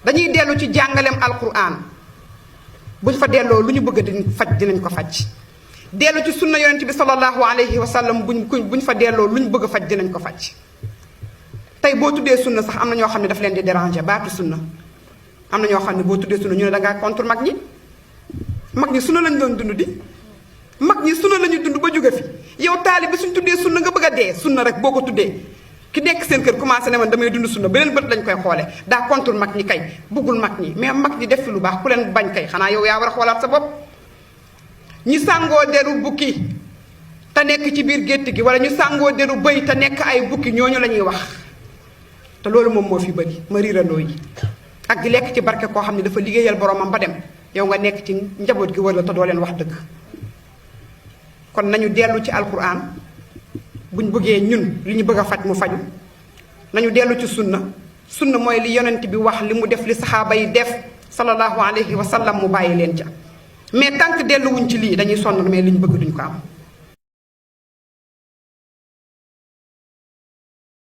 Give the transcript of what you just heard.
dañuy dellu ci jàngaleem alquran buñ fa delloo lu ñu bëgg di faj dinañ ko faj dellu ci sunna yonent bi sallallahu alayhi wa sallam buñ fa delloo lu ñu bëgg a faj dinañ ko faj tey boo tuddee sunna sax am na ñoo xam ne daf leen di déranger baatu sunna am na ñoo xam ne boo tuddee sunna ñu ne dangaa contre mag ñi sunna lañ doon dund di mag ñi sunna la ñu dund ba jóge fi yow taali bi suñ tuddee sunna nga bëgg a dee sunna rek boo ko tuddee ki nekk seen kër commencé ne man damay dund sunna beneen bët lañ koy xoole daa contre mag ñi kay buggul mag ñi mais mag ñi def fi lu baax ku leen bañ kay xanaa yow yaa war a xoolaat sa bopp ñi sàngoo deru bukki te nekk ci biir gétt gi wala ñu sàngoo deru bëy te nekk ay bukki ñooñu la ñuy wax te loolu moom moo fi bëri ma riirandoo yi ak di lekk ci barke koo xam ne dafa liggéeyal boromam ba dem yow nga nekk ci njaboot gi wër la te doo leen wax dëgg kon nañu dellu ci alquran buñ bëggee ñun li ñu bëgg a faj mu faju nañu dellu ci sunna mooy li yonent bi wax li mu def li saxaaba yi def sallallahu alayhi wa sallam mu bàyyi leen ca mais tant que delluwuñ ci lii dañuy sonn mais li ñu bëgg duñ ko am